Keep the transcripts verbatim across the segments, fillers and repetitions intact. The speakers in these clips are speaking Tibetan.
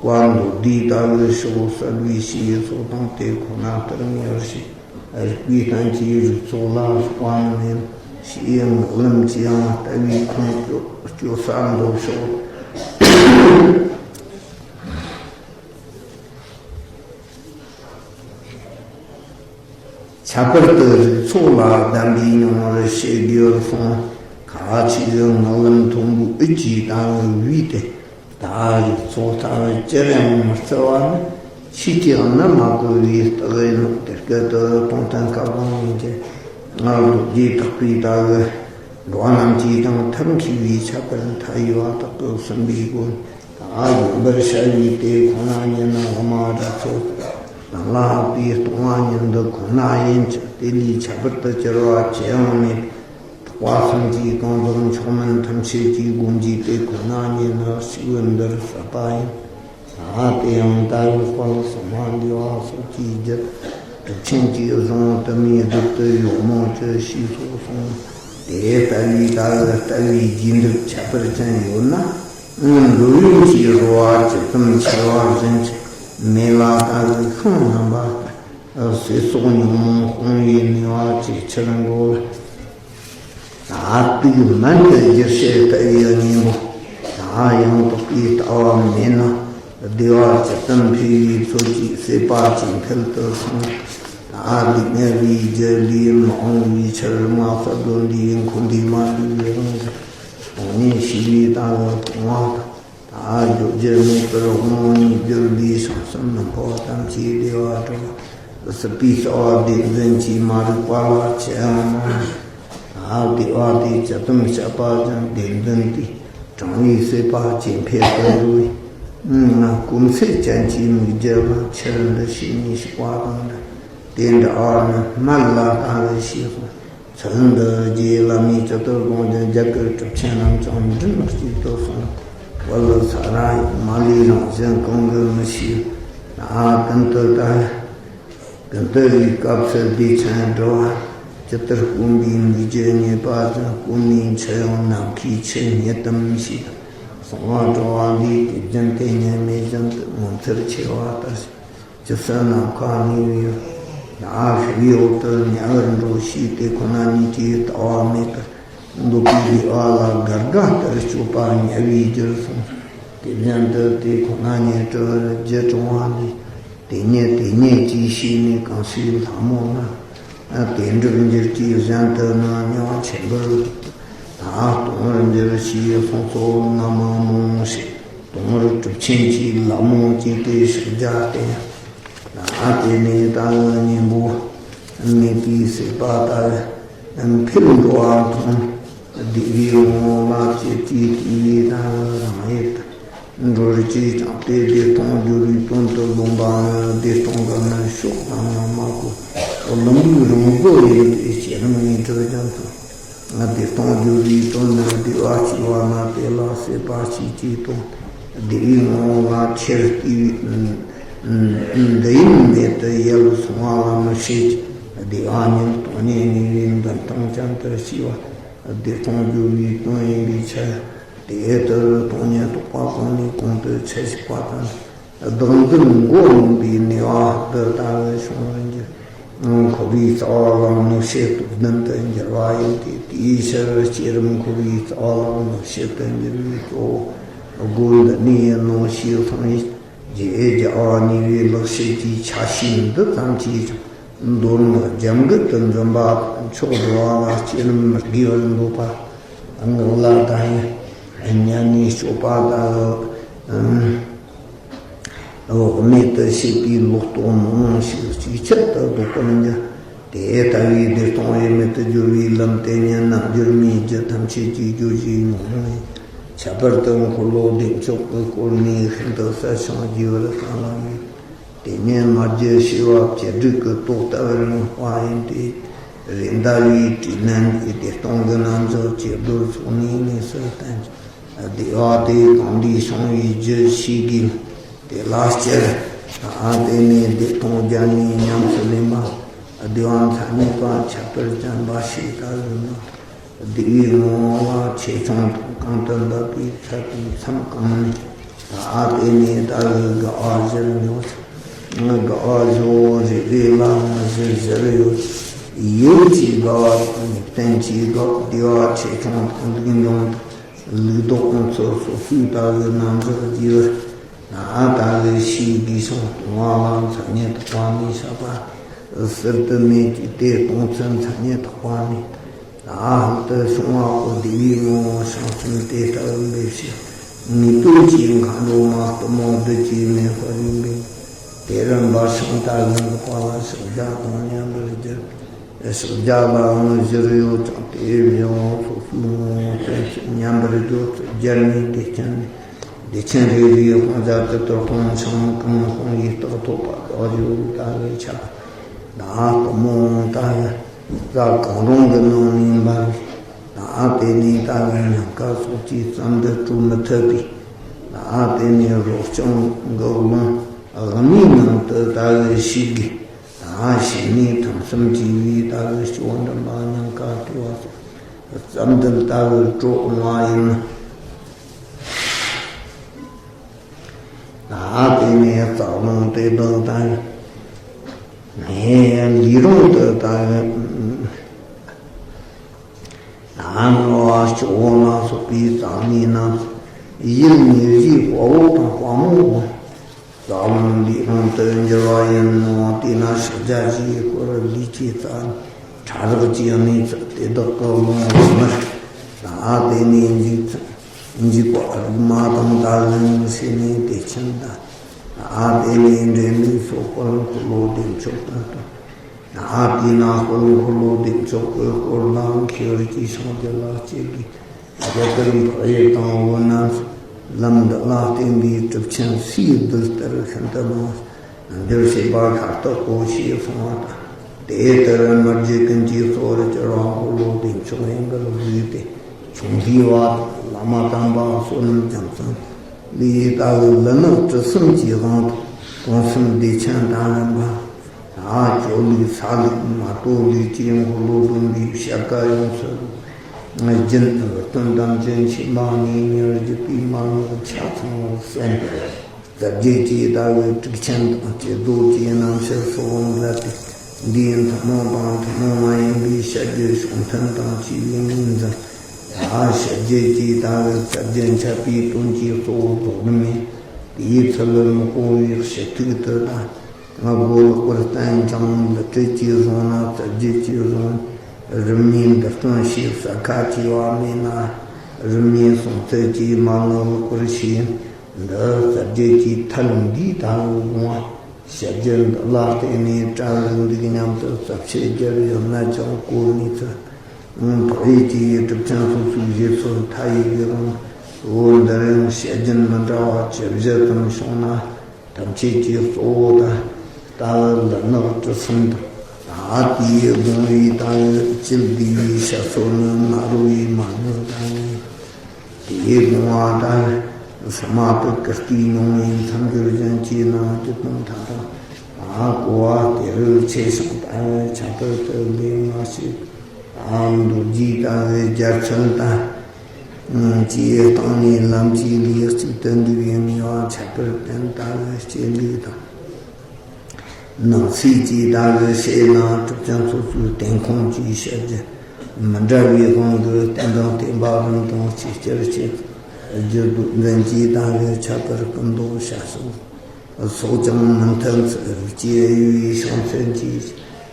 བཀའ་མདོ་སྡེ་ལྟ་བུའི་ཕྱོགས་གསལ་བའི་ཞི་བའི་ཚོགས་དང་དེ་ཁོ་ན་ལྟར་ངེས་པར་ཤེས། རིག་པའི་གཏན་གྱི་རིགས་ཚོགས་ལ་སོགས་པ་ནི་ཞི་བའི་ངོ་ལམ་གྱི་ཡང་ལྟ་བའི་ཁུངས་སྐྱོ་སྐྱོ་ས་མདོ་ཕྱོགས། ཁྱད་པར་དུ་རིགས་ཚོགས་ལ་གདམས་པའི་མྱོང་བར་བྱེད་དགོས་གསུངས། ཁ་ཆེའི་ངག་ལམ་མཐོན་པོའི་ཨུ་ཅི་དང་བུས་ཏེ། ད་རིགས་ཚོགས་ལྟ་བུ་ཅིར་ཡང་མི་རྩི་བ་ནི། ཆོས་ཀྱི་ནི་མ་གོ་བའི་རྟགས་ཡིན་ནོ། དེ་སྐད་དུ་སྟོང་ཐུན་སྐབས་དང་ཡན་གྱི་སྔར་རྡོ་རྗེ་ཐེག་པའི་ལྟ་བུ། འགྲོ་བ་རྣམས་ཀྱིས་ཀྱང་ཐབས་མཁས་པའི་ཁྱད་པར་མཐའ་ཡས་པ་དག་གི་གསུམ་པའི་སྒོ་ནས། ད་བརྗོད་པར་བྱ་བའི་དེ་ཁོ་ན་ཉིད་ནི་བླ་མ་རབ་ཚོགས་རྣམས་ལ་ལྷག་པའི་སྟོང་པ་ཉིད་འདི་ཁོ་ན་ཡིན་ཅིང་། དེ་ལས་ཁྱད་པར་དུ་གྱུར་པ་ཅི་ཡང་མེད། ཐེག་པ་གསུམ་གྱི་གང་ཟག་མཆོག་དམན་ཐམས་ཅད་ཀྱིས་བསྒོམ་རྒྱུའི་དེ་ཁོ་ན་ཉིད་ནི་གཅིག་པུ་འདིར་ཟབ་པ་ཡིན། ད་དེ་ཡང་ལྟ་བའི་དཔལ་གསང་བ་འདུས་པ་སོགས་ཀྱིས་བརྒྱུད། གྲུབ་ཆེན་གྱིས་བཟུང་དུ་མའི་རྡུལ་དུ་ཡོད་མོད་ཀྱི་ཞེས་སོགས་གསུངས། དེ་ལྟ་བུའི་ལྟ་བུ་ལྟ་བའི་རྒྱས་འགྲུབ་ཁྱད་པར་ཅན་ཡོད་ན། འགྲོ་བའི་ཕྱིར་རོལ་པ་ཇི་ཙམ་ཆེ་བ་བཞིན་གྱི་མེ་ལ་ལྟ་བུའི་ཤིང་རྣམ་པ་ལྟར། ཟས་སོགས་ཉོན་མོངས་སྤོང་བའི་ནུས་པ་ཇེ་ཆེར་འགྲོ་ལ། ད་དུས་མན་དུ་རྒྱུ་ཕྱིར་ལྟ་བའི་གཉེན་པོ། ད་ཡང་དག་པའི་ལྟ་བ་མེད་ན། བདེ་བ་ཇི་ཙམ་འཕེལ་བའི་ཚོད་ཀྱིས་སྲེད་པ་ཇེ་འཕེལ་དུ་སོང་། ད་སྡུག་བསྔལ་བའི་རྒྱུ་ལས་མི་འོང་བའི་ཕྱིར། མ་རྩ་དོན་འདིའི་འཁོར་འདས་མ་ལུས་པའི་རང་བཞིན་སྟོང་ཉིད་ཤེས་པའི་ལྟ་བ་སྤོང་བ་དང་། ད་བརྗོད་རྒྱུ་མེད་པར་དབང་པོ་གཉིས་གྱུར་པའི་བྱང་སེམས་ནམ་མཁའ་ཐམས་ཅད་བདེ་བ་སྒྲུབ་པ། སྲིད་པའི་རྩ་བ་བདེན་རྫུན་གྱིས་མ་རིག་པ་ལ་ཅི་ཡང་སྣང་། ད་བདེ་བ་དེ་ཇི་ཙམ་བཤད་པ་ཀྱང་བདེན་རྫུན་དེས་དྲངས་པའི་སྲེད་པ་ཇེ་འཕེལ་དུ་འགྲོ་བས། སྐུ་མཚལ་ཅན་གྱི་མིག་རྒྱུ་ལ་ཆུ་འདི་ཞིག་ནས་ཞིག་པ་དང་འདྲ། དེ་འདྲ་བ་ནི་སྨན་ལ་ལྟ་བུ་ཞེས་གསུངས། ཚུལ་འདི་རྗེ་བླ་མས་ཇི་ལྟར་དགོངས་ཀྱང་རྒྱ་གར་གྲུབ་ཆེན་རྣམས་ཀྱང་མགྲིན་གཅིག་ཏུ་གསུངས། བོད་ལ་ས་ར་མ་ལུས་རང་བཞིན་གང་གིས་མི་ཤེས། ན་ཀུན་ཏུ་ལྟ། ཀུན་ཏུ་རིག་སྐབས་སུ་བདེ་ཆེན་སྒྲུབ་པ། ཇི་ལྟར་སྐོམ་པའི་མིག་རྒྱུ་རྙེད་པ་བཞིན། སྐོམ་ནས་འཆི་ཡང་ནམ་མཁའི་ཆུ་རྙེད་དམ་ཞེས་གསུངས་པ་འགྲོ་བ་འདིའི་དེ་བཞིན་དེ་ཉིད་མེད་བཞིན་དུ་ངོ་མཚར་ཆེ་བ་ལྟར། ཇི་སྲིད་ནམ་མཁའ་གནས་པའི་ཡུལ་ན་ཤི་བའི་འོག་ཏུ་དམྱལ་བར་འགྲོ་ཞེས་དེ་ཁོ་ན་ཉིད་ཀྱིས་ལྟ་བ་མེད་པར་འདོད་པའི་བདེ་བ་ལ་དགའ་དགའ་ལྟར་སྤྱོད་པ་དམྱལ་བའི་རྒྱུར་གསུངས། དེ་བཞིན་དུ་དེ་ཁོ་ན་ཉིད་གྲོལ་བར་རྒྱུ་དྲང་བ་ལས། དེ་ཉིད་དེ་ཉིད་ཅེས་ཤེས་ནས་གང་ཞིག་ལྷ་མོ་ལ། དེ་འགྲུབ་འགྱུར་གྱི་གཞན་དུ་ནི་དམྱལ་བ་ཆེན་པོར། ད་གཏོང་བར་འགྱུར་ཞེས་གསུངས་སོ། ང་མ་མོ་ཞེས་གཏོང་བར་གྲུབ་ཆེན་གྱིས་ལྷ་མོ་བཅས་ཏེ་ཕྱག་རྒྱ་བསྟན། ད་དེ་ནས་ད་གཉེན་པོ་མེད་པའི་སྲེད་པ་དག་འཕེལ་འགྲོ་བ་མཐོང་། བདེ་བའི་ངོ་བོ་ལ་ཅེར་ཅེར་བལྟས་པས་ད་རང་ཡུལ་དུ། འགྲོ་རུ་ཅིས་ཀྱང་སྟེ་བདེ་སྟོང་སྦྱོར་བའི་དོན་དུ་ལོངས་པ་ནི། བདེ་སྟོང་གི་ནི་ཕྱོགས་ཙམ་ཡང་མ་གོ། ལུམ་བུའི་རོང་པོ་ཡིན་ཏེ་བྱེ་རིམ་ལྔའི་གྲོལ་ཀྱང་ཐོབ། བདེ་སྟོང་སྦྱོར་བའི་དོན་ནི་བདེ་བ་སྐྱེ་བ་ན་དེ་ལ་སྲེད་པ་ཞེས་བྱའི་དོན། བདེ་བའི་ངོ་བོ་ལ་ཆེར་བལྟས་པས། འདི་ཡིན་མེད་དུ་ཡལ་སོང་བ་ལ་མི་ཤེས་ཀྱི། བདེ་བ་ཉིད་སྟོང་ཉིད་ངེས་པའི་འདུན་སྟངས་ཅན་དུ་སྐྱེ་བ། བདེ་སྟོང་སྦྱོར་བའི་དོན་ཡིན་པའི་ཕྱིར། དེ་ལྟར་སྟོང་ཉིད་རྟོགས་པ་གང་ནས་གང་དུ་འཆར་ཞིག་པ་དང་། བདག་འཛིན་མགོ་རྨོངས་པའི་ནུས་པ་འདི་ལྟ་བུ་བྱུང་བར་འགྱུར། འཁོར་བའི་རྩ་བ་ལ་གནོད་བྱེད་སྟོབས་ལྡན་དུ་འགྱུར་བ་ཡིན་ཏེ། དེའི་ཕྱིར་བསྐྱེད་རིམ་འཁོར་བའི་རྩ་བ་ལ་གནོད་བྱེད་དུ་འགྱུར་བའི་གཙོ་བོ་སྒོ་འདི་ནས་ཡིན་ནོ་ཞེས་གསུངས་ཡིན། རྗེ་རྒྱལ་བ་གཉིས་པའི་ལེགས་བཤད་ཀྱི་ཆ་ཤས་འདི་ཙམ་གྱིས་ཀྱང་མདོར་ན་རྒྱབ་འགལ་དུ་འཛིན་པ་མཆོག་འགྲོ་བ་ལ་བསྐྱེད་རིམ་དགོས་པར་འདོད་པ། ངག་ལ་ད་ཡིན་སྙན་ནས་སྤྱོད་པ་དང་། འོག་མེད་དུ་བྱེད་པའི་ལོག་རྟོག་མང་ཞིག་ཅིག་ཆར་དུ་ལྡོག་པར་འགྱུར། དེ་ལྟ་བུའི་བདེ་སྟོང་དབྱེར་མེད་དུ་སྦྱོར་བའི་ལམ་དེ་ཉིད་རྣལ་འབྱོར་མའི་རྒྱུ་ཐམས་ཅད་ཀྱི་རྒྱུ་ཞེས་མྱོང་བས། ཁྱད་པར་དུ་འཁོར་ལོ་བདེ་མཆོག་གི་སྐོར་ནས་ཤིན་ཏུ་གསལ་ཞིང་རྒྱས་པར་གསུངས་པ་ཡིན། དེ་ཉིད་མ་རྒྱུད་བྱེ་བ་བཅུ་དྲུག་གི་ཏོག་ལྟ་བུར་མངོན་པ་ཡིན་ཏེ། རེད་མདའ་བའི་དྲིས་ལན་གྱིས་བདེ་སྟོང་གི་རྣམ་གཞག་ཇི་ལྟར་ཚོགས་ནས་དངོས་སུ་བསྟན་ཅིང་། བདེ་བ་དེ་གང་འདུལ་བྱུང་བའི་རྒྱུ་ཞེས་བགྱིས། དེ་ལ་སྤྱིར། ཨ་དེ་ནས་བདེ་སྟོང་བརྒྱ་ནས་ཉམས་སུ་ལེན་པ། བདེ་བ་མཚན་ཉིད་པ་ཁྱད་པར་ཅན་འབའ་ཞིག་ལྟ་བུ་ནི། བདེ་བའི་ངོ་བོ་ལ་ཆེ་ཆུང་དང་གང་དུ་འདུ་བའི་ཚད་དང་མཚམས་གང་ནས་ ད་དེ་ནས་ད་གི་དགའ་བ་བཞིར་འཇོག་དགའ་བ་བཞི་བོ་རེ་རེ་ལའང་བཞི་བཞིར་ཡོད། ཡིད་ཀྱི་དགའ་བ་དང་རྟེན་གྱི་དགའ་བ། བདེ་བ་ཆེ་ཆུང་དང་ལུགས་འབྱུང་དང་ལུགས་ལྡོག་ཀུན་སོགས་སོ་སོའི་ད་གི་རྣམ་གཞག་རྒྱས་པར། ད་གི་ཕྱིའི་དགེ་སྦྱོང་སྟོང་བ་ལ་མཚན་ཉིད་ཐོགས་པ་མེད་བཤགས་པ། ཟུར་དུ་མེད་ཀྱི་དེ་སྟོང་ཚུལ་མཚན་ཉིད་ཐོགས་པ་མེད། ད་ལྷག་ཏུ་བྱུང་བ་པོ་བདེ་བའི་ངོ་བོ་བྱང་སེམས་དེ་ལྟ་བུ་འབེབས་ཕྱིར། ངེས་དོན་གྱི་མཁའ་འགྲོ་མ་གཏུམ་མོ་བདུད་ཀྱི་མེ་དཔུང་རིམ་པས། དེ་རིམ་པ་ཤིང་རྟ་བཞིན་འཛེགས་པ་ལ་ཕྱག་རྒྱ་དང་མཉམ་པར་བསྒྱུར། ཕྱག་རྒྱ་ལའང་བཞིར་ཡོད་ཀྱང་དེ་བཞི་བོ་སོ་སོའི་ངོ་བོ་སྟོན་ཕྱིར་མཉམ་པར་བརྗོད་ཚུལ་སྦྱར་ནས་བདེ་ཆེན་ནས། བདེ་ཆེན་རེ་རེའི་དཔུང་བྱ་ཇི་ལྟར་དཔུང་ཆུང་གང་དཔུང་ཡིས་རྟག་ཐོབ་པ་དག་བཞི་བོ་ད་གི་ཆ། ད་གཏུམ་མོ་ད་གི་རྩ་གང་རུང་གི་ནང་ནས་འབར་བའི། ད་དེ་ནས་ད་གི་ཉམས་དགའ་སོགས་ཀྱིས་ཙམ་དུ་སྤྲོ་མི་ཐུབ་པའི། ད་དེ་ནས་རོ་རྐྱང་གི་རླུང་དབུ་མའི་ནང་དུ་ད་གི་ཞུགས་དགོས། ད་ཞུགས་ནས་ཐུན་གསུམ་གྱི་བའི་ད་གི་སྐྱོ་འགྲིམ་པ་ཉམས་དགའ་སྤྲོ་བ་སོགས་ཙམ་དུ་ད་གི་སྤྲོ་འོང་བ་ཡིན། ད་དེ་ནས་རྩ་རླུང་དེ་དག་དང་། ལུས་རུང་དུ་ད་གི། ད་རྣོ་བ་སྐྱོ་བོ་ལ་སོགས་པའི་རྩ་ནི་རྣམས། ཡིད་མི་བཞིའི་དཔའ་བོ་དང་དཔའ་མོ་དང་། རྩ་རླུང་ལུས་རུང་དུ་འགྱུར་བ་ཡིན་ནོ། དེས་ན་ཕྱག་རྒྱ་བཞིའི་སྐོར་ལུས་ཀྱི་རྩ་ཕྲ་རགས་ཀྱི་གནས་ཚུལ་དེ་དག་གི་ལུང་རིམ་པར། ད་དེ་ནས་འཇིགས་འཇིགས་པ་དྲུག་མ་དང་ད་གི་ཡང་ཕྱེ་ནས་བདེ་ཆེན་དང་། ད་དེ་ནས་འབྲེལ་མེད་སོགས་པར་འཁོར་ལོ་བདེ་མཆོག་ཏུ་སྟོན། ད་དེས་ན་འཁོར་འཁོར་ལོ་བདེ་མཆོག་གི་སྐོར་ལའང་མཁས་པར་གྱིས་ཤིང་རྒྱུད་ལ་སྐྱེ་དགོས། རྒྱ་གར་འཕགས་ཡུལ་དང་བོད་རྣམས་སུ་ལམ་འདི་ལ་བརྟེན་པའི་གྲུབ་ཆེན་སུའི་གདུལ་དཀའ་ཤིན་ཏུ་མང་འགྱུར་བྱེད་པ་ཤ་སྟག་གོ་ཞེས་གསུངས་པ་དང་། དེ་ལྟར་མི་བརྗེད་ཀུན་གྱི་གཙོ་བོར་གྱུར་པ་འཁོར་ལོ་བདེ་མཆོག་ཡིན་པར་གཟིགས་ཏེ། ཆུང་སློབ་བ་དང་བླ་མ་དམ་པ་བསོད་ནམས་རྒྱ་མཚོ་ལས་ད་གི་ལུས་ངག་གྲུ་གསུམ་གྱི་དབང་དུ་གོང་གསུམ་བདེ་ཆེན་དང་ལྡན་པ། ད་སྐྱོབ་ལུགས་ས་ལུགས་མ་དོ་ལུགས་ཀྱི་འཁོར་ལོ་སྡོམ་པའི་བྱ་དགའ་ཡོངས་སུ་རྫོགས། རྒྱུན་དུ་བསྟན་དང་རྒྱུན་ཆད་མ་ངེས་ཉོན་བརྒྱུད་པའི་མན་ངག་ཆ་ཚང་བར་གསན། རྩ་བརྒྱད་ཀྱི་ད་གི་ཊཱིཀ་ཆེན་དང་བསྐྱེད་རྫོགས་ཀྱི་རྣམ་བཤད་སོགས་མཛད་དེ། འདིའི་ཐུན་མོང་དང་ཐུན་མོང་མ་ཡིན་པའི་བཤད་རྒྱུད་གཞུང་མཐུན་དང་བཅས་པའི་ངོས་འཛིན། ད་ཕྱག་རྒྱུད་ཀྱི་ད་གི་རྩ་རྒྱུད་འཆད་པའི་དོན་གྱི་གཙོ་བོ་རྫོགས་རིམ་ཡིན། དེའི་ཚུལ་མི་གོ་བའི་ཞུ་གཏུག་ཏུ་དང་། སྔགས་སྒོ་ལེགས་པར་བསྟན་ཀྱང་ལི་ཊི་གྱིས་བཟུང་ན་རྩ་རྒྱུད་ཀྱིས་བཟུང་། རིམ་གཉིས་འདི་སྟོན་ཞེས་གསལ་ཁ་བྱས་པ་མེད་ན། རིམ་གཉིས་གསུང་ཚུལ་གྱིས་མན་ངག་ལེགས་པར་ཤེས། འདི་རྩ་རྒྱུད་ཀྱི་ཐད་འདིའི་ད་གི་དགོངས་པ། བཤད་རྒྱུད་འདི་ལ་བརྟེན་ནས་བཀྲལ་འདུག་སྙམ་དུ་རྩ་བཤད་རྒྱབ་ཡོད་ན་ཀྱང་གོ་མི་ཚུགས། འཕགས་ཡུལ་གྱི་གྲུབ་ཆེན་སོ་སོའི་བཞེད་སྲོལ་མཐའ་ཡས་ཀྱི་དབང་དུ་འདིར་ཡང་བཤད་རྒྱུན་མི་འདྲ་བ་ཇི་བཞིན་ཙམ་བྱུང་ན། ཐམས་ཅད་ཀྱི་གཙོ་བོ་དང་། ད་གི་ལུས་ངག་གྲུ་གསུམ་དང་། ད་དེའི་དགོངས་པའི་ད་གི་བཅུད་བསྡུས་པའི་བཤད་སྲོལ་ནི་མ་རུ་བའི་མན་ངག་དང་། དེའི་དགོངས་པ་དང་། སི་མ་ཏི་ཀིརྟིའི་མྱོང་བའི་མཚམས་སྦྱོར་ཅན་གྱི་ནང་གི་དོན་མཐའ་དག་གོ་བ་དེ་རུ་ཆེ་ཞིང་དང་ཁྱད་པར་དུ་ལས་ང་ཞིག་དང་མདོ་རྒྱུད་དང་རྒྱལ་ཚུལ་དང་། ཅེས་སྟེང་ནས་ལམ་གྱི་ལེའུ་གཅིག་ཏུ་འདུས་པའི་ངེས་པ་ཁྱད་པར་ལྡན་དང་སྐྱེ་ལུགས་དང་། ནང་གསེས་ཀྱི་ད་གི་བཤད་ན་གྲུབ་ཆེན་སོ་སོའི་བསྟན་ཁུངས་ཀྱི་བཤད་རྒྱུད་མི་འདྲ་བའི་དབང་གིས་བསྟན་དང་བསྟན་པ་རིམ་དང་ཅིག་ཅར་བཤད་རྒྱུད་འཛིན་གྱི་ད་གི་ཁྱད་པར་ཀུན་ལྡོག་བྱ་སོགས་སོགས་ཀྱང་མི་མཐུན་ཚུལ་རིགས་ཀྱི་དབྱེ་བའི་བྱང་ཚུལ་གྱི་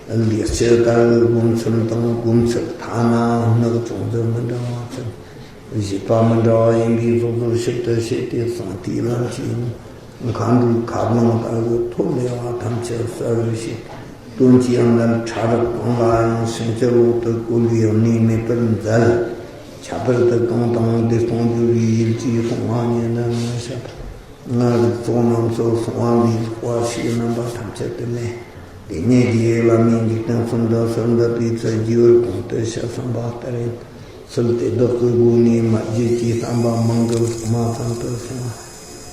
ལེགས་བཤད་ལྟ་བུའི་སྒོམ་ཚུལ་དང་སྒོམ་ཚུལ་ཐ་ན་སྔགས་ཅུང་ཟད་མི་འདྲ་བ་ཚུལ་བཞེད་པ་མི་འདྲ་བ་ཡིན་པའི་སོ་སོར་ཞིབ་ཏུ་བཤད་དེ་གསང་ཐིག་ལམ་གྱི་མཁའ་འགྲོའི་ཁ་རླངས་ལྟ་བུའི་ཐོག་ལས་པ་ཐམས་ཅད་གསལ་བར་བྱེད། དོན་གྱི་དབྱིངས་ལྡན་ཕྲ་རགས་གང་ལ་ཡང་ཕྱིན་ཅི་ལོག་ཏུ་གོ་ལའི་གནས་མེད་པར་མཛད། ཁྱད་པར་དུ་གང་དང་བདེ་སྟོང་སྦྱོར་བའི་ཡུལ་གྱི་སྟོང་པ་ཉིད་དུ་མངོན་ཤེས་དང་། སྔར་རིགས་ཚོགས་རྣམས་སུ་གསུངས་པ་ལས་ལྷག་པ་ཞིག་རྣམ་པ་ཐམས་ཅད་དུ་མེད། དེ་ཉིད་ཀྱི་བླ་མའི་འཇིག་རྟེན་གསུམ་དུ་ཟུར་འབུད་པའི་ཚུལ་རྒྱས་པར་གོང་དུ་བཤད་ཟིན་པ་ལྟར་ཡིན། ཚུལ་དེ་དག་གི་སྒོ་ནས་མ་རྒྱུད་ཀྱི་བསྟན་པ་མང་གི་ལྷག་མ་ཙམ་དུ་སོང་བ།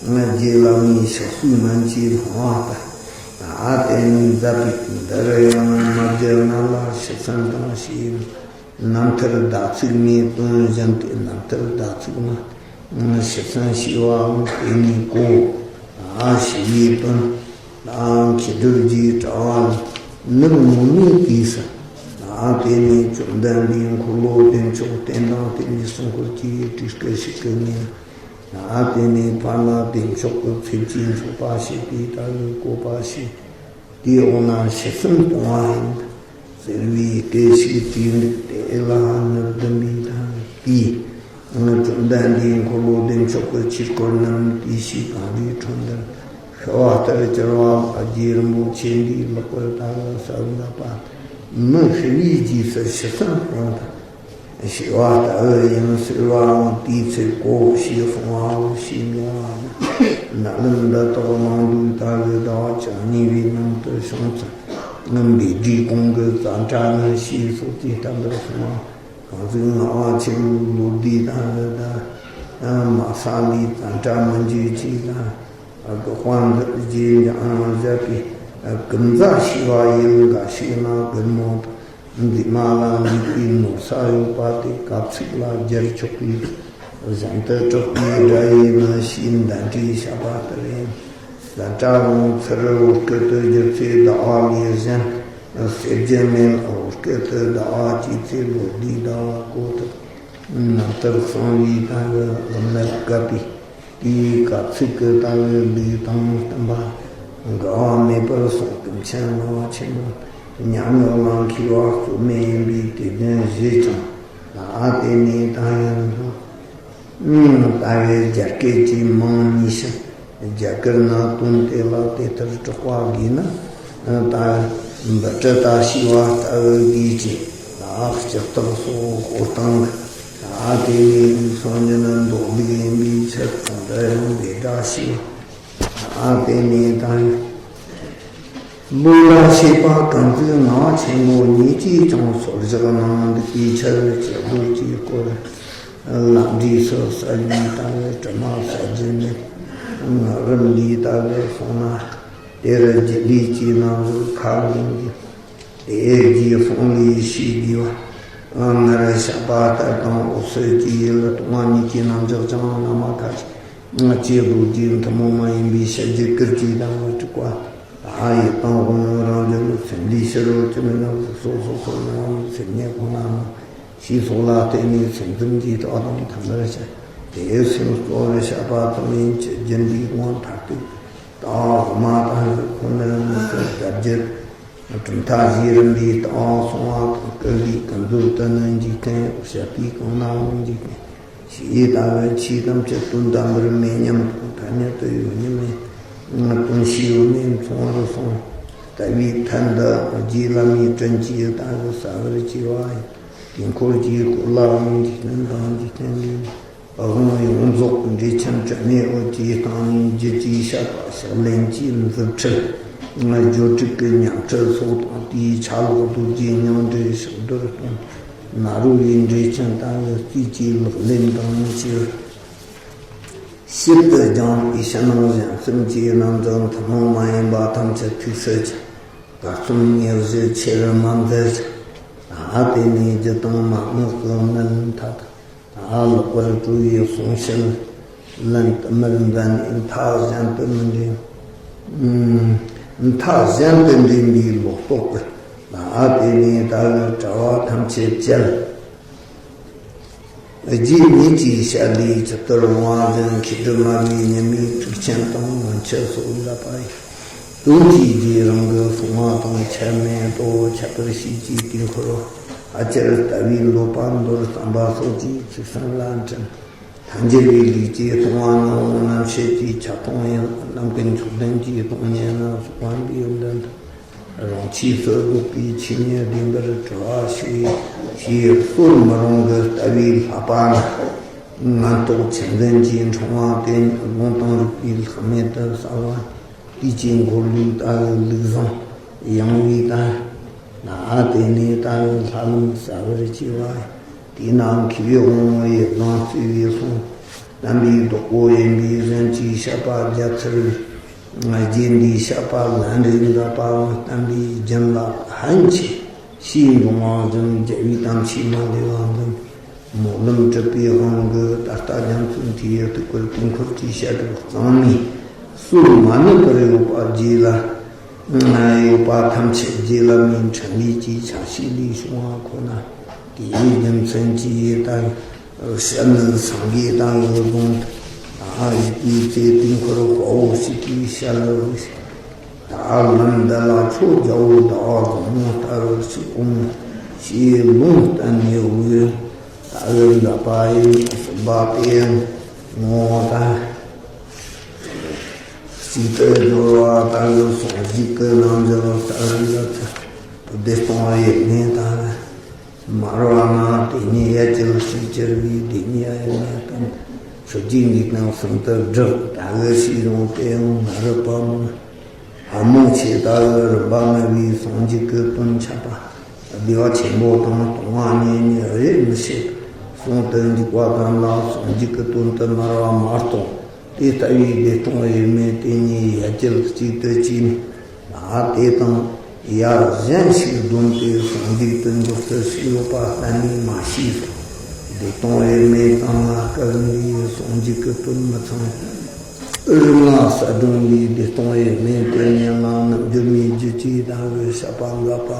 སྔར་རྗེ་བླ་མའི་ཕྱག་སྲོལ་རྣམས་ཀྱིས་བསླངས་པ་ལྟར། ད་དེ་ནས་མཛད་པའི་འདིར་ཡང་མ་རྒྱུད་རྣམས་ལ་ཕྱིར་ཚན་དང་ཞེས། རྣམ་ཐར་ཟླ་ཚིགས་མའི་དོན་བཞིན་ཏེ། རྣམ་ཐར་ཟླ་ཚིགས་མ། ཞི་བསམ་ཞི་བའང་དེ་ནི་གོ། ཨ་ཞི་བའི་དོན། ཨ་མཁས་གྲུབ་རྗེའི་དྲ་བ་ནི་ནུབ་ངོ་མའི་དུས་སུ། ཨ་དེ་ནི་བཅོམ་ལྡན་འདས་འཁོར་ལོ་བདེ་མཆོག་བསྟན་དང་བསྟན་པའི་སྲུང་འཁོར་གྱི་དྲིས་སྐད་ཞིག་གི་ཉིན། ཨ་དེ་ནི་ཕར་ན་བདེ་མཆོག་གི་ཚུལ་གྱིས་འཕྱོག་པ་བྱེད་པའི་ལྟ་བུའི་བཀོད་པ་ཞིག་དེའི་འོག་ན་ཞི་བསམ་སྤོང་བ་ཡིན། ཟེར་བའི་སྐད་ཞིག་དྲིས་འདུག་དེ་ལ་ནུབ་ལྡིང་བའི་དང་དེས། བཅོམ་ལྡན་འདས་འཁོར་ལོ་བདེ་མཆོག་གི་ཆོས་སྐོར་རྣམས་དུས་ཕྱིས་གངས་རིའི་ཁྲོད་འདིར་ཤོད་པ་ལྟར་གྱུར་པ། རྗེ་རིན་པོ་ཆེ་འདིའི་ལེགས་པར་ལྟ་བུ་གསལ་བར་བསླབ་པ་མི་ཤི་བའི་རྗེས་སུ་ཞི་བསམ་སྤོང་དང་། ཞི་བ་ལྟ་བུ་ཡིན་ཟེར་བའང་དེའི་ཚེ་གོ་ཞེས་གསུང་བའོ་ཞེས་མྱོང་བ་ནི། རྣ་ལམ་འདི་དག་ནང་དུ་ལྟ་བུའི་ཟླ་བ་བཅུ་གཉིས་པའི་ནང་དུ་བྱུང་ཚུལ། ངན་པའི་སྒྲའི་གོང་གི་ཙཱ་ཏྲ་ནི་ཞེས་སོགས་ཀྱི་བསྟན་པར་གསུངས་པ། གང་ཟག་ངག་དབང་ཆེན་པོའི་ལོ་ཟླའི་ཟླ་བུ་དང་། མ་ས་ལའི་ཙཱ་ཏྲ་མི་འགྱུར་གྱི་དང་། དགག་པ་འདི་རྗེས་འཇམ་དབྱངས་བཞད་པའི་ཀུན་རྫ་ཞེས་པ་ཡིན་ག་ཞིག་ན་སྒུར་མོ་དང་། མཛེས་མ་ལ་འཇུག་པའི་ནོར་ས་ཡོད་པ་དེ་གབ་ཚིག་ལ་སྦྱར་ཆོག་པའི་གཞན་དུ་གྲགས་པའི་སྒྲ་ཡིན་ནི་ཞེས་འདའ་འདྲའི་བཤད་པ་ལྟར་ཡིན། ཙཱ་ཏྲ་རུང་ཚུར་བོད་སྐད་དུ་བསྒྱུར་ཚེ་ཟླ་བ་ལས་གཞན་ཟེར་རྒྱུ་མེད། བོད་སྐད་དུ་ཟླ་བ་ཅེས་ཚེ་ལོ་ཟླའི་ཟླ་བ་གོ་ཐུབ། རྣམ་ཐར་གསང་བའི་ད་གི་ལམ་ལ་བཀབ་པའི་དེའི་སྐབས་ཚིག་གི་ལྟ་བའི་ལུགས་དང་བསྟུན་པ་འགལ་བ་མེད་པར་གསུངས། ཀུན་མཁྱེན་ངག་དབང་ཆེན་པོ་ཉམས་མྱོང་ལ་མཁས་པ་རྩོད་མེད་ཡིན་པས་དེ་དོན་བཞེད་ཅིང་། ཨ་དེ་ནས་ད་ཡང་ལྟ་བའི་རྒྱ་སྐད་ཀྱི་མིང་གཉིས་ཤིང་རྒྱ་གར་ན་དོན་དེ་ལ་དེ་ལྟར་གྲགས་པ་དགོས་ན། ད་འབུ་ཏྲ་ཏ་ཞེས་པ་ལྟ་བུ་དགོས་ཀྱི། ལ་ལྕགས་ཐག་སོགས་འཁོར་སྟངས་ཀྱི། ད་དེ་ནས་སང་ཉིན་མདོ་ལུགས་ཡིན་པའི་ཕྱིར་དང་འདྲ་ཡང་འདི་འདྲ་ཞེས། ད་དེ་ནས་ད་ལུགས་ལ་བྱེད་པ་གང་ཚིག་ངག་ཆེན་པོ་ཉིད་ཀྱིས་ཀྱང་སོར་བཞག་གནང་འདུག་པའི་ཕྱིར་ཅེས་རྡོ་རྗེའི་སྐོར་ལམ་འབྲས་སུ་གསལ་བའི་ལྟ་བུ་དྲི་མ་གསལ་བྱེད་མེད་ངག་རིམ་འདིའི་ལྟ་བུ་སོང་ན། དེར་རྒྱུད་ལས་ཀྱི་རྣམ་གཞག་ཁ་ལེན་གྱི། དེའི་རྗེས་གསུང་ལས་ཤེས་དགོས་པ། སྔར་བཤད་པ་ལྟར་དང་འོད་གསལ་གྱི་ཡུལ་སྟོང་པ་ཉིད་ཀྱི་རྣམ་གཞག་ཀྱང་རྣམ་པ་ཁ་ཅིག་ཅེས་རྡོ་རྗེ་ཐུན་མོང་མ་ཡིན་པའི་ཕྱག་རྒྱའི་སྐུལ་གྱི་གདམས་ངག་དྲུག་པ། ད་ཡི་དམ་དབང་རང་བཞིན་སེམས་འདུས་ཕྱི་རོལ་གྱི་མི་རྣམས་སོ་སོ་སོ་ནའང་སེམས་ཉིད་ཁོ་ནའང་ཞེས་སོགས་ལ་བརྟེན་ནས་སེམས་ཙམ་གྱི་རྟགས་དང་ཐ་མར་བཤད། དེའི་སེམས་གཙོ་བོར་བཤད་པ་ཙམ་ཡིན་གྱི། རྒྱུད་འདིའི་དབང་མཐར་ཐུག་ལྟ་བ་དབུ་མ་དང་ཁོ་ནར་མི་ཚུད་བརྡ་བརྒྱུད། གྲུབ་མཐའ་བཞི་རིམ་པའི་ལྟ་བ་སོང་བ་དང་། ཀུན་ལས་ཀུན་རྫོབ་ཏུ་ནི་འཇུག་མཁན། བཤད་པའི་གང་ན་འཇུག་མཁན་ཞེས་ལྟ་བུ་ཆོས་ཐམས་ཅད་དོན་དམ་པར་མེད་སྙམ་དང་། ཐ་སྙད་དུ་ཡོད་མིན་མེད་དོན་ཤེས་ཡོད་མེད་མཚུངས་པར་གསུངས། ལྟ་བའི་ཐད་འདི་རྗེ་བླ་མའི་དྲིན་གྱིས་ལྟ་བུ་གསལ་བར་བྱས་པ་ཡིན། དུས་འཁོར་གྱི་སྐོར་ལའང་འཇིག་རྟེན་དང་འཇིག་རྟེན་ལས་དབང་ཡོངས་རྫོགས་འགྲེལ་ཆེན་དྲི་མེད་འོད་ཀྱི་སྟེང་ནས་རྒྱུད་ཀྱི་བཤད་པ་ཕྱག་ལེན་གྱི་མཛུབ་ཁྲིད། སྦྱོར་དྲུག་གི་ཉམས་ཁྲིད་སོགས་དང་། དེའི་ཆ་ལག་རྡོ་རྗེ་མྱང་འདས་ཕྱག་རྡོར་སྟོན། ནཱ་རོ་པའི་འགྲེལ་ཆེན་ལྟ་བུ་རྩིས་ཀྱི་ལག་ལེན་དང་ཕྱིར། ཕྱིར་དུ་སྦྱངས་པའི་ཕྱི་ནང་གཞན་གསུམ་གྱི་རྣམ་གཞག་ཐུན་མོང་མ་ཡིན་པ་ཐམས་ཅད་ཐུགས་སུ་ཆུད། གར་སོང་ཉེར་བཞི་ཆེར་མ་མཛད་ཅིང་། ད་དེ་ནས་རྒྱུད་དང་མན་ངག་གི་ནང་མཐའ་དག་ད་ལེགས་པར་གྲོལ་བའི་གསུང་བཤད་ལན་དུ་མར་མཛད་ནས་མཐའ་གཞན་དུ་མི་འདྲེན། མཐའ་གཞན་དུ་འདྲེན་པའི་ལོག་རྟོག་གི། ད་དེ་ནས་ད་གི་གྲྭ་བ་ཐམས་ཅད་བཅད། རྗེ་ཉིད་ཀྱི་ཞལ་ལས་ཇི་ལྟར་འོང་བ་བཞིན་མཁས་གྲུབ་སྨྲ་བའི་ཉི་མའི་ཐུགས་ཆེན་དང་མན་ཆད་སོགས་བསླབ་པ་ཡི། དོན་གྱི་རྗེ་རང་གི་གསུང་བ་དང་ཁྱད་མེད་དོ། ཁྱད་པར་ཤེས་ཀྱི་དུས་འཁོར་ཨ་ཅར་ལྟ་བུའི་འདོད་པ་མདོར་བསམ་པ་སོགས་ཀྱི་ཚིག་གསུམ་ལ་འདྲེན། ཐལ་འགྱུར་བའི་ལུགས་ཀྱི་གསུང་བ་ནི་རྣམ་བཤད་ཀྱི་ཁྱབ་སྟངས་ཡིན། ནམ་མཁའི་མཆོག་ལྡན་གྱི་སྟོང་ཉིད་ལ་སོགས་པ་འདིའི་མདུན་དུ། རང་ཆས་སུ་བཟློག་པའི་ཆོས་ཉིད་བདེན་པར་གྲོལ་བ་ཞིག་ཞེས་གསོལ་མི་རུང་གི་ལྟ་བའི་བསླབ་པ་ནི། ངན་རྟོག་ཆུ་འཛིན་གྱི་འཕྲེང་བ་དེ་ཉིད་རླུང་དང་རིག་པའི་ལྷག་མེད་དུ་གསལ་བ། དུས་ཀྱི་འཁོར་ལོའི་ལྟ་བུ་ལུགས་བཟང་ཡང་བའི་ལྟ། ན་དེ་ནས་ལྟ་བུ་ལྷ་ལམ་གསལ་བར་བྱེད་པ། དེས་ན་མཁས་པའི་དབང་པོ་ཡི་དབང་བརྩེ་བའི་གསུང་བསྟན་པའི་བདག་པོ་ཡིན་པའི་གཞན་གྱིས་བཤད་པ་རྒྱ་ཚར་བའི། རྗེ་འདིའི་བཤད་པ་ལན་རེ་འདྲ་པའང་བསྟན་པའི་རྒྱུན་ལ་ཕན་ཆེ་ཞེས་འབྱུང་བ་བཞིན་རྒྱལ་བའི་དམ་ཆོས་མ་ལུས་པ་འཛིན། སྨོན་ལམ་གྲུབ་པའི་དབང་གིས། ད་ལྟ་རྒྱ་མཚོའི་མཐའ་ཡས་སྟུག་པོར་དུས་འཁོར་གྱི་བཤད་སྒྲུབ་གཙང་མའི་སྲོལ་མ་ནུབ་པར་ཡོད་པ་རྗེས་ལ། ཡོད་པ་ཐམས་ཅད་རྗེ་བླ་མའི་འཕྲིན་ལས་ཀྱི་ཆ་ཤས་ལས་བྱུང་བ་ཁོ་ན། དེའི་རྒྱུ་མཚན་གྱིས་ད་བཤད་ནི་སངས་རྒྱས་ད་ཡོད་རུང་། ད་ཡིད་ཀྱི་ཚེ་དུས་འཁོར་དཔའ་བོ་གཅིག་གིས་བཤད་ལ། ད་ལམ་འདི་ལ་ཁྱོད་རྒྱལ་པོ་ཟླ་བ་བཟང་མོ་ལྟ་བུར་གཅིག་འོང་ཞེས་ལུང་བསྟན་ནས་འོས། ད་འོས་འདི་པ་ཡིན་གསུངས་པ་དེ་ངོ་ད་གཅིག་ཏུ་སྦྱོར་བ་ལྟ་བུ་སོང་ཞིག་གི་རྣམ་འགྱུར་ལྟ་བུ་འདི་ཚུལ་བདེ་སྟོང་ཡེ་ནས་དང་། མར་བ་ན་དེ་ཉིད་ཡ་གྱལ་ཞིག་གྱུར་པའི་དེ་ཉིད་ཡ་ཡོད་ནས་དང་། ཆོས་ཀྱི་འཇིག་རྟེན་གསུམ་དུ་བསྒྲིབས་ལྟ་བུ་ཞིག་རུང་སྟེ། ཡང་ང་རོས་པ་མོ་ལྷ་མོ་ཆེ་ལྟ་བུ་རིམ་པ་ལྔ་པའི་སངས་རྒྱས་ཀྱི་དོན་འཆད་པ། བདེ་བ་ཆེན་པོ་དང་སྟོང་བ་ཉིད་གཉིས་རེ་མི་ཤེས་གསུངས་དུ་འཇུག་པ་ཙམ་ལ། སངས་རྒྱས་ཀྱི་དོན་དུ་མར་བ་མ་གཏོགས། དེ་ལྟ་བུའི་བདེ་སྟོང་ཡེ་མེད་དེ་ཉིད་ཡ་གྱལ་གཅིག་ཏུ་བྱས་ནས། ཨ་དེ་དང་ཡ་གཞན་ཞིག་བསྡོམས་ཏེ་སངས་རྒྱས་དུ་འཇུག་ཚུལ་ཞིག་ཡོད་པ་གཏན་ནས་མ་ཤེས་སོ། བདེ་སྟོང་ཡེ་མེད་ཙམ་ལ་སྐབས་འདིའི་སངས་རྒྱས་ཀྱི་དོན་མི་ཚང་། ཨུར་ང་ས་སྒྲོན་པའི་བདེ་སྟོང་ཡེ་མེད་དེ་ཉིད་ལ་ནམ་འགྱུར་མེད་རྒྱུ་ཅིག་ལྟ་བུ་བཤད་པ་འགག་པ་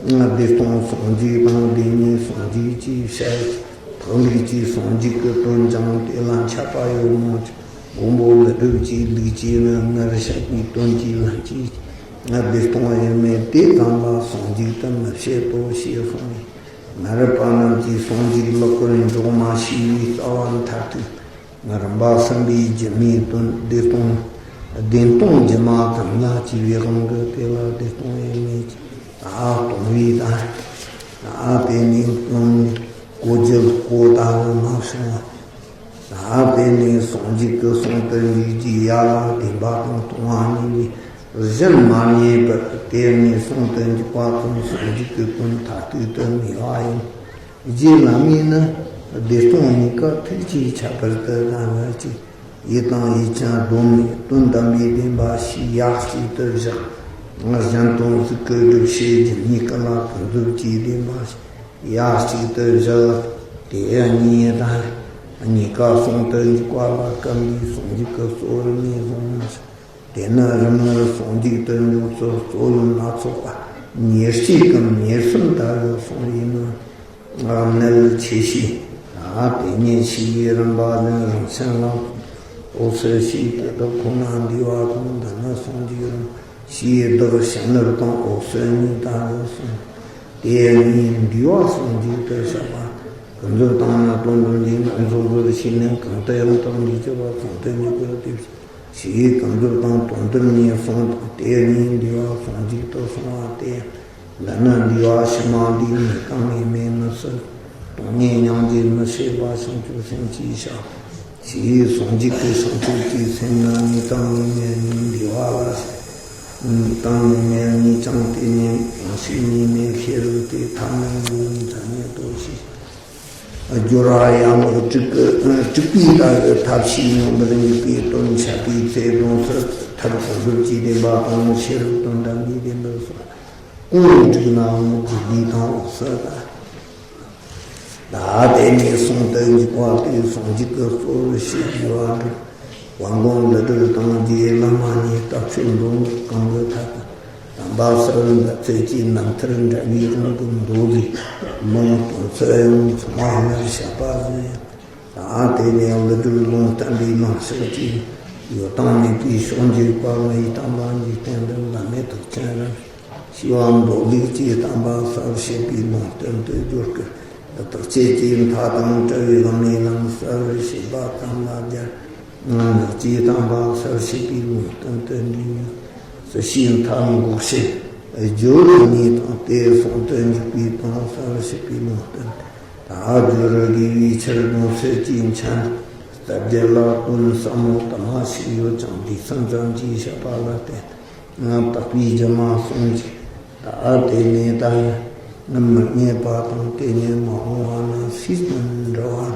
མོ། བདེ་སྟོང་སངས་རྒྱས་དང་བདེན་གཉིས་སངས་རྒྱས་ཀྱིས་བཤད། འཕགས་ལུགས་ཀྱི་སངས་རྒྱས་ཀྱི་དོན་ཀྱང་དེ་ལ་འཆད་པ་ཡོད་མོད། མགོན་པོ་ཀླུ་སྒྲུབ་ཀྱི་ལུགས་ཀྱིས་ནི་སྔར་བཤད་པའི་དོན་གྱི་ལྷན་སྐྱེས་བདེ་སྟོང་ཡེ་མེད་དེ་ཙམ་ལ་སངས་རྒྱས་དུ་མི་བཤད་དོ་ཞེས་གསུངས་ནས། ང་རོས་པ་རྣམས་ཀྱིས་སངས་རྒྱས་ལེགས་པར་འཇོག་མ་ཤེས་པའི་རྩ་བ་མཐར་ཐུག་རིམ་པ་གསུམ་པའི་སྒྱུ་མའི་དོན་བདེ་སྟོང་བདེན་སྟོང་སྒྱུ་མ་ཙམ་ལ་སྐྱེས་པའི་དབང་གིས་དེ་ལ་བདེ་སྟོང་ཡེ་མེད་ཀྱི་ད་སྟོང་པའི་ད་ད་དེ་ནས་སྟོང་གོ་རྒྱུ་གོ་ལྟ་བུ་མ་བྱུང་བ། ད་དེ་ནས་སངས་རྒྱས་ཀྱི་གསུང་དུ་འཇུག་རྒྱུའི་ཡ་ལ་བདེན་པ་དང་སྟོང་པ་ཉིད་ལས་གཞན་མ་རྙེད་པར། དེ་ནས་གསུང་དུ་འཇུག་པ་ཙམ་སངས་རྒྱས་ཀྱི་དོན་མཐར་ཐུག་ཏུ་ངེས་པ་ཡིན། རྗེ་བླ་མས་ནི་བདེ་སྟོང་གཉིས་ཀ་ཐུགས་ཀྱི་ཁྱད་པར་དུ་གནང་བ་ཅིག་ཡིད་དང་ཡིད་ཀྱང་སྡོམ་ནས་དོན་དམ་པའི་བདེན་པ་ཞིག་ཡ་གཅིག་ཏུ་བཞག་གཞན་དོན་གཟུགས་ཀྱི་སྒྲུབ་བྱེད་རྒྱུ་གཉིས་ཀ་ལ་ཀུན་རྫོབ་ཀྱི་བདེན་པ་ཞིག་ཡ་གཅིག་ཏུ་བཞག་དེ་གཉིས་དང་གཉིས་ཀ་གསུང་དུ་འཇུག་པ་ལ་སྐབས་འདིའི་སངས་རྒྱས་ཀྱི་གཙོ་བོར་ངེས་བཟུང་མ་ཟད། དེ་ནི་རིམ་ལྔར་སངས་རྒྱས་དུ་འཇུག་ཚུལ་གཙོ་ཡུལ་སྣ་ཚོགས་པ་ཉེར་གཅིག་གམ་ཉེར་གསུམ་ལྟ་བུ་གསུངས་པའི་ནང་། གནད་ཆེ་ཤོས་དེ་ཉིད་ཞི་བའི་རིམ་པ་ལ་རིང་བྱིན་རླབས་འོད་གསལ་ཞེས་དེ་དག་ཁོ་ན་འདུས་པ་དང་། འདི་ནི་སངས་རྒྱས་རིམ་ཞེས་བདག་བྱིན་རླབས་དང་འོད་གསལ་གཉིས་ལྟ་བུ་གསུངས། དེ་གཉིས་འདུས་པ་སངས་རྒྱས་དུ་བཤད་པ། ཀུན་རྫོབ་དང་ནི་དོན་དམ་གྱི་ནང་ཚོགས་པར་བྱས་ནས། གང་དུ་ཡང་དག་འདུས་གྱུར་པ་ཚང་དུ་འཇུག་པར་དེ་བྱ། ཞེས་ཀུན་རྫོབ་དང་དོན་དམ་གཉིས་གསུངས་དང་། དེ་གཉིས་འདུས་པ་སངས་རྒྱས་དུ་གསུངས་པ་སྟེ། འདི་ནི་འདུས་པ་ཕྱི་མ་འདུས་ནས་གང་ཡང་མེད་མི་སྲིད། སྟོང་ཉིད་མྱང་འདས་མི་ཤེས་པ་བྱང་ཆུབ་སེམས་ཀྱིས་བྱ། ཞེས་སངས་རྒྱས་ཀྱི་བྱང་ཆུབ་ཀྱི་སེམས་ནི་གཉིས་དང་གཉིས་མེད་གཉིས་འདུས་པ་ལ་ཞེན། གཉིས་དང་གཉིས་མེད་གཉིས་ཀྱང་དེ་ཉིད་ཡང་ཞིག་གཉིས་མེད་ཤེས་རབ་དེ་ཐ་མལ་འདུས་ནས་ཐ་སྙད་དོ་ཞེས། སྦྱོར་བ་ཡང་དྲུག་གི་དྲུག་པའི་ལྟ་བུ་ཐབས་ཤེས་མངོན་པར་འཇུག་པའི་དོན་འཆད་པའི་ཚེ་དོན་སོགས་ཐབས་ཀུན་རྫོབ་ཀྱི་བདེན་པ་དང་ཤེས་རབ་དོན་དམ་པའི་བདེན་པ་སོགས་གང་དྲུག་ནའང་རྒྱུད་སྡེ་དང་འོད་གསལ་དང་། ད་དེ་ནས་གསུང་དུ་འཇུག་པ་སྟེ། སངས་རྒྱས་ཀྱི་གཙོ་བོར་བྱས་པའི་བར་དུ། དབང་པོ་ཀླུ་སྒྲུབ་དང་རྗེ་བླ་མ་གཉིས་ལྟ་ཆོས་མདོ་སྔགས་གང་གི་ཐད་དུ། དམ་པ་གསལ་བའི་འབད་ཚུལ་གྱི་རྣམ་ཐར་འདྲ་བའི་དབང་གི་མདོ་ལས། ལུང་སྟོན་ཚུལ་ཡང་ཚང་མ་སྔར་བཤད་པ་བཞིན། ད་དེ་ནས་ཀླུ་སྒྲུབ་ལུང་བསྟན་པའི་ལུང་ཕྱོགས་ཀྱི་ཡོད་དང་མེད་པའི་ཕྱོགས་འགྱེད་པ་ལྔའི་དམ་པ་འཇིག་རྟེན་འདིར་བླ་མེད་ཐུགས་ཅན་རིན་ཞེས་པ་མདོ་ལུགས་ཀྱི་དམ་པ་གསལ་བྱེད་པའི་ལུང་བསྟན་དུ་སྦྱོར་སྐད། བརྟག་དཔྱད་ཀྱི་མཐའ་དང་བྲལ་བའི་ལམ་ནས་ལམ་གསལ་བར་བྱེད་པ་ཙམ་ལ་སྦྱར། ངག་གི་དམ་པ་གསལ་བྱེད་པའི་ལུང་བསྟན་དུ་འདུས་ནས། སྲིད་ཞིའི་མཐའ་འགོག་བྱེད་སྦྱོར་བའི་གནས་དང་། དེ་གསུང་དུ་འཇུག་པའི་དོན་གསལ་བྱེད་པའི་ལུང་བསྟན། ད་སྦྱོར་དགོས་པའི་ཕྱིར་དགོངས་གསལ་གྱི་མཆན། རྩ་རྒྱུད་ལ་དོན་ཟབ་མོ་དུ་མ་ཞིག་ཡོད་ཀྱང་། ལུས་ཚང་ཙམ་གྱིས་བཤད་པ་ལ་བརྟེན། ཡང་དག་པའི་སྒྱུ་མ་གསུང་གཅིག་ད་དེ་ནས་ད་ཡང་མི་རྙེད་པ་དང་། དེ་ཉིད་མ་འོངས་པ་ན་སུས་ཀྱང་འདྲི་བ།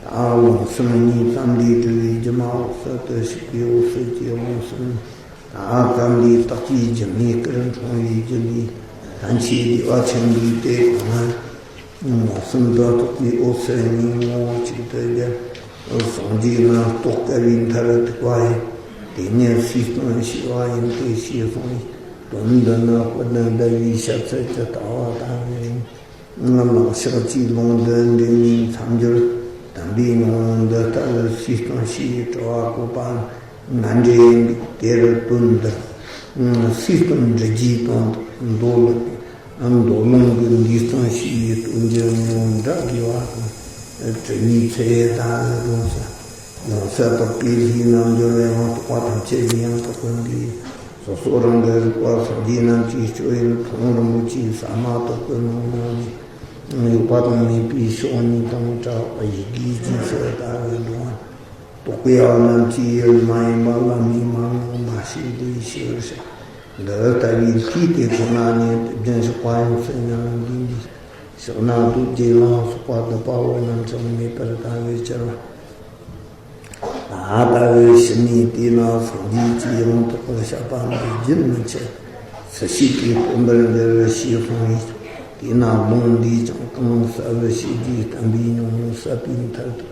ད་ལུང་གསུམ་གཉིས་ཙམ་ལས་གྲུབ་པའི་སྒྱུ་མ་འོད་གསལ་དུ་ཞུགས་པའི་འོད་གསལ་གྱི་དབང་གསུམ། ད་ཙམ་ལས་རྟག་པའི་སྒྱུ་མའི་སྐུར་འཁྲུངས་པའི་རྒྱུ་ལས། ཐམས་ཅད་བདེ་བ་ཆེན་པོའི་དེ་གང་ན། མངོན་སུམ་དུ་རྟོགས་པའི་འོད་གསལ་ཉིད་ངོ་བོ་གཅིག་ཏུ་གྱུར། སངས་རྒྱས་རྣམས་རྟོགས་དཀའ་བའི་མཐར་ཐུག་པ་ཡིན། དེ་ཉིད་སུས་སྟོན་ཞེས་པ་ཡིན་ཏེ། ཞེས་གསུངས་པས། དོན་འདི་ནི་དཔལ་ལྡན་ཟླ་བའི་ཞལ་ཚལ་གྱི་ལྟ་བ་ལྟ་བུ་ཡིན། ལམ་ཕྱག་བཅུའི་ཀློང་དུ་འདྲེན་ནས་མཚམས་སྦྱོར་དམ་པའི་ཉམས་མྱོང་འདི་ལྟ་བུ་སུས་སྟོན་ཞེས་དྲི་བ་བཀོད་པའང་ངན་འགྲོ་ཡིན་པས། དེར་དོན་འདིར་སུས་སྟོན་འདྲི་རྒྱུའི་དོན་དུ་མདོ་ལུགས་མདོ་ལུང་གི་འདིས་སྟོན་ཞེས་པའི་སྟོན་རྒྱུ་ངོ་འདྲ་དགོས་པ་དང་། དྲི་བའི་ཚེ་ད་ལྟ་དགོངས་སུ། ཡོངས་སུ་དག་པའི་ལྷའི་རྣལ་འབྱོར་ཡང་དག་པ་ཐམས་ཅད་ཀྱིས་ཡང་དག་པར་འདུས། སོ་སོ་རང་གི་རིག་པ་སངས་རྒྱས་རྣམས་ཀྱི་སྤྱོད་ཡུལ་མཐོང་རིན་པོ་ཆེའི་ཟ་མ་ཏོག་གི་ནང་ན་ནི། ཡོད་པ་དང་མེད་པའི་ཕྱོགས་གཉིས་དང་བྲལ་བ་ཡི་གེའི་རྗེས་སུ་ལྟ་བུའི་འགྲོ་བ། རྟོག་པའི་བ་རྣམས་ཀྱི་ཡུལ་མ་ཡིན་པ་ལ་མིའི་མན་ངག་མ་ཤེས་དེ་ཤེས་པར་བྱ། འདི་ལྟ་བུའི་ལྷའི་དེ་ཁོ་ན་ཉིད་དུ་རྒྱུན་ཞོག་པ་ཡོངས་སུ་ཉམས་ལེན་འདི་འདི་ཞག་ན་རྡོ་རྗེ་ལ་སོགས་པ་སྡུད་པ་བོ་རྣམས་ཀྱང་མེད་པར་ལྟ་བས་གྱུར་པ། ད་ལྟ་བུའི་ཕྱི་ནས་བལྟས་ན་སངས་རྒྱས་ཀྱིས་ཡང་དག་པར་བཤད་པ་འདི་རྒྱུན་མི་འཆད། སུ་ཞིག་གིས་སྟོན་པར་འགྱུར་ཞེས་གསུངས་པས། དེས་ན་ལུང་འདིས་ཀྱང་གང་གསལ་བར་བྱེད་ཀྱི་བསྟན་པའི་ཉམས་མྱོང་ཟབ་པའི་མཐར་ཐུག་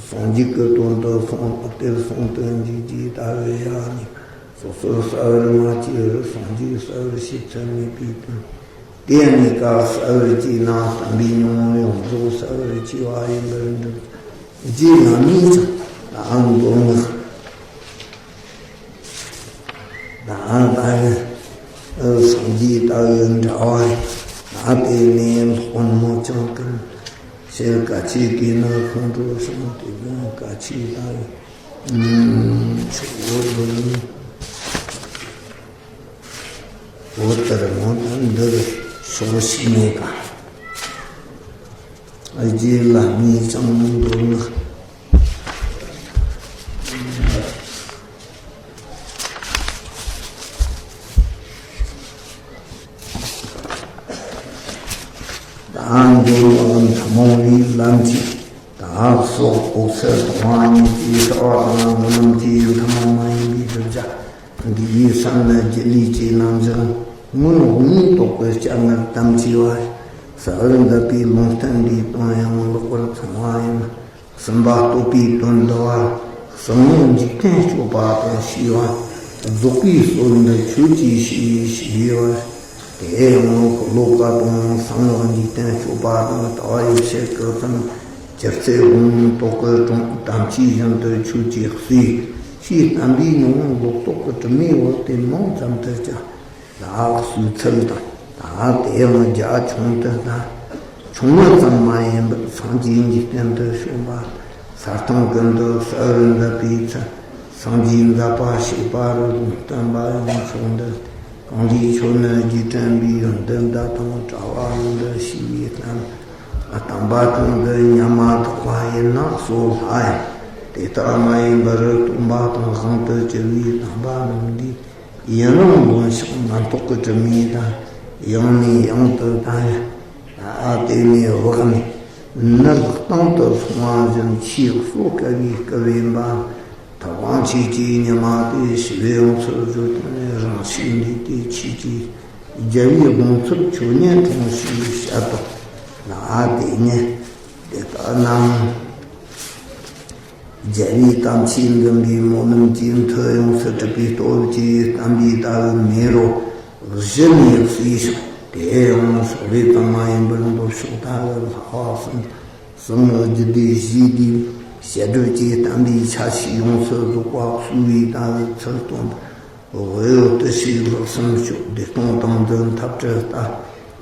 སངས་རྒྱས་ཀྱི་དོན་དུ་གསུངས་པ་དེར་གསུང་དུ་འཇུག་རྒྱུའི་ལྟ་བའི་ཡང་ནི། སོ་སོར་གསལ་བར་མ་བྱས་པར་སངས་རྒྱས་གསལ་བར་བྱེད་ཚུལ་མེད་པའི་དོན། དེ་གཉིས་ཀ་གསལ་བར་བྱས་ན་བསྟན་པའི་ཉམས་མྱོང་ཡོངས་རྫོགས་གསལ་བར་བྱས་པ་ཡིན་པར་འགྲུབ། རྗེ་བླ་མས་ཀྱང་ད་མདོ་སྔགས། ད་ལྟ་སངས་རྒྱས་ལྟ་བུའི་འདྲ་བ་ཡིན། ད་དེ་ནས་ལྷག་པར་མོད་ཀྱང་ཀུན། ཤེས་གལ་ཆེ་གེ་ན་ཁོང་ཁྲོ་བྱུང་། དེ་ཀུན་གལ་ཆེ་ལྟ་བུའི་ཆོས་འོ་དོ་ནི། འོ་ལྟར་ངོ་ན་འདིར་ཕྱོགས་ཤིག་མེད་པ། རྗེ་བླ་མས་ཀྱང་མདོ་སྔགས། ད་མདོ་སྔགས་ཐུན་མོང་བའི་ལམ་གྱི། ད་སོགས་འོད་གསལ་སྟོང་པ་ཉིད་ཀྱི་ལྟ་བ་དང་། སྨོན་ལམ་གྱི་ཐུན་མོང་མ་ཡིན་པའི་བསྒྲུབ་བྱ། འདི་ཡི་ས་ནི་རྒྱུད་ལས་ཀྱི་རྣམ་གཞག་སྔོན་དངོས་རྟོགས་ཀྱི་སྐྱབས་མགོན་དམ་ཅེས་པ། གསལ་བར་འདེབས་པའི་ལུང་བསྟན་འདིའི་དོན་ཡང་ལེགས་པར་མཚོན་པ་ཡིན། གསུམ་པ་བསྟོད་པའི་དོན་འདུལ་བ། གསང་སྔགས་འཇིག་རྟེན་སྤྱོད་པ་དང་ཞེས་པ། རྫོགས་པའི་སྲོལ་འདི་ཆོས་ཀྱིས་ཞེས་ཞེས་པ། དེ་ཡང་ཤློ་ཀ་དང་། གསང་སྔགས་འཇིག་རྟེན་སྤྱོད་པ་དང་། ལྟ་བ་ཡེ་ཤེས་སྐུ་གསུམ། སྒྱུ་རྩལ་སྒོམ་རྟོག་གི་གྲོང་། དམ་ཆོས་བཞིན་དུ་ཆོས་ཀྱིས་གསོས། ཞེས་བསྟན་པའི་ཉམས་མྱོང་ལོག་རྟོག་གི་དྲི་མའི་འོད་དེ་མིང་ཙམ་དུ་ཀྱང་ལ་གསོད་ཚུལ་དང་། ད་དེ་ཡང་རྒྱ་ཁྱུང་དུ་དང་། ཁྱུང་མི་ཙམ་མ་ཡིན་པར་སངས་རྒྱས་འཇིག་རྟེན་དུ་བྱོན་པ། ས་སྟེང་ཀུན་ཏུ་གསལ་བར་མཛད་པའི་ཚུལ། སངས་རྒྱས་མཛད་པ་བཤད་པ་རུ་ལུང་བསྟན་པ་ཡང་ཕྱོགས་འདི། གངས་རིའི་ཆོས་ནི་རྗེས་དྲན་པའི་ཡོན་ཏན་འདི་དང་བྲལ་བ་ཡོངས་འདི་ཞེས་པའི་གཏམ། བསྟན་པ་དོན་འདི་ཉམས་མ་ཐག་པ་ཡིན་ན་གསོད་སླ་ཡང་། དེ་ལྟར་མ་ཡིན་པར་སྟོན་པ་དང་དབང་དུ་གྱུར་པའི་བསྟན་པ་རྣམས་འདིས། ཡུན་རིང་ལོན་ཞིང་ངན་རྟོག་གི་དྲི་མས་དང་། ཡང་ནས་ཡང་དུ་དང་། ཨ་དེ་ནས་བག་ནས་ནི་ལག་སྟེང་དུ་སོང་བ་བཞིན་ཆེས་གསོད་དཀའ་བའི་སྐབས་ཡིན་པ། ཐུབ་དབང་ཆོས་ཀྱི་ཉི་མ་དེ་ཞི་བའི་ཡོངས་སུ་བཟོད་དང་ནས། རང་ཤུགས་འདས་ཏེ་ཆོས་ཀྱི་རྒྱལ་བའི་གདུང་འཚོབ་ཆོས་ཉན་འཁྲུངས་ཞེས་བཤད་དོ། ཨ་དེ་ནས་དེ་ལྟ་ན། རྒྱལ་བའི་དམ་ཆོས་འཛིན་པའི་སྨོན་ལམ་གྱི་མཐུ་ཡོངས་སུ་གྲུབ་པའི་སྟོབས་ཀྱིས་བསྟན་པའི་ལྟ་བའི་མེ་རོ་གཞི་ནས་གསོས་ཤིང་། དེ་ཡང་སྲོག་ལས་ཙམ་མ་ཡིན་པར་འདོད་ཕྱོགས་ལྟ་བུ་ལྷག་པ་གསུམ། གསང་སྔགས་རྒྱུད་སྡེ་བཞིའི་སྡེ། བཤད་སྒྲུབ་ཀྱི་བསྟན་པའི་ཆ་ཤས་ཡོངས་སུ་རྫོགས་པ་གསོ་བའི་ལྟ་བུའི་ཚུལ་སྟོན་པ། འོད་ཡོད་དུ་ཞིག་ལྷག་བསམ་སྤྱོད། བདེ་སྟོང་དང་འདུན་ཐབས་བྲལ་ལྟ།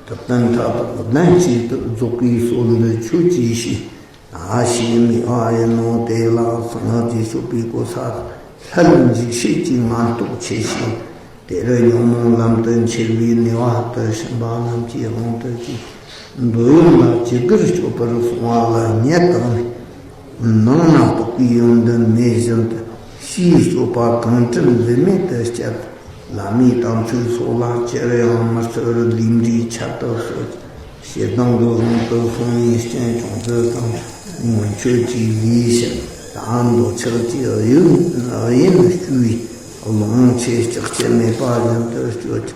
ཐུབ་བསྟན་མཐའ་དག་ལྡན་ཅིག་ཏུ། རྫོགས་པའི་སྲོལ་འདི་ཆོས་ཀྱིས་ཤེས། ཨ་ཞེས་སྨྲས་པ་ཡིན་ནོ། དེ་ལ་གསང་སྔགས་ཀྱི་སྤྱོད་པའི་གོ་ས་ལྷར་འཇུག་བྱེད་ཀྱི་ངན་རྟོག་ཆེ་ཞིང་། དེར་ཉོན་མོངས་ལམ་དུ་མཆེད་པའི་ནུས་པ་དུ་ཕྱིན་པ་རྣམས་ཀྱི་དབང་དུ་བྱས། འདོད་ཡོན་ལ་ཇི་དགར་སྤྱོད་པར་གསུངས་པ་ལ་ཉན་དང་ནི། ནང་ན་རྟོགས་པའི་ཡོན་ཏན་མེད་བཞིན་དུ། ཕྱིའི་སྤྱོད་པ་གང་བྲལ་འཛད་མེད་དུ་སྤྱད། བླ་མའི་དམ་ཚིག་སོགས་ལ་ཅིར་ཡང་མི་བརྩི་བར་ལུས་འབྲས་ཆད་དུ་གསོད། ཞེ་སྡང་གི་དབང་དུ་སོང་བའི་རྐྱེན་བྱུང་ཚུལ་དང་། མངོན་སྤྱོད་ཀྱི་ལས་བྱེད་དང་། འདོད་ཆགས་ཀྱི་གཡོ་གཡེན་སྐྱུ་བའི་བློ་ངོ་ཆེ་ལྕགས་ཀྱུ་མེད་པ་བཞིན་དུ་སྤྱོད།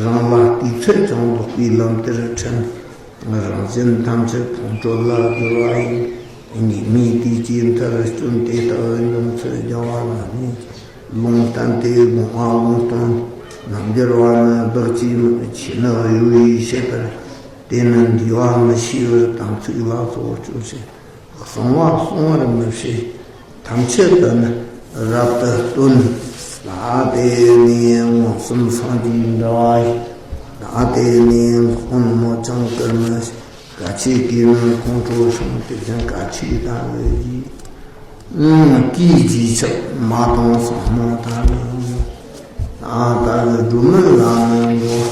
རང་ལ་བལྟས་ཚད་ཀྱང་ལོག་པའི་ལམ་དེར་ཁྲིད། རང་གཞན་ཐམས་ཅད་ཕུང་ཁྲོལ་ལ་སྦྱོར་བ་ཡིན། ཉེས་དམིགས་དེ་ཅིའི་མཐར་སྐྱོན། དེ་ལྟ་བུའི་འབྱུང་ཚུལ་སྦྱང་བ་ལ་ནི། ལུང་བསྟན་ཏེ་དགོངས་པ་ལུང་བསྟན་རྣལ་འབྱོར་པ་ནི་བདག་གིས་མི་ཤེས་ནི་ཡོད་པས་བཤད་པར། དེ་ནི་འདུས་པ་མི་ཤེས་པར་དམ་ཚིག་ལ་སོགས་སྐྱོན་ཞེས། གསང་བ་གསང་བར་མི་བྱེད། ཐམས་ཅད་དུ་ནི་རབ་ཏུ་སྟོན། ལ་དེ་ནས་མངོན་སུམ་སངས་རྒྱས་འདྲ་བ་ཡི། ལ་དེ་ནས་འོག་མིན་མོད་ཀྱང་བཀུར་མི་བྱེད། གལ་ཆེ་གེ་ནི་ཁོང་ཁྲོ་བྱུང་། དེ་ཀྱང་གལ་ཆེ་དང་ལས་ཀྱིས། ཀྱིས་རྗེས་ཆགས་མ་དང་ཟབ་མོ་དང་ལས་ཡོད། ཨ་ད་གི་སྒྲོལ་མ་ལ་ནི་འགྲོ།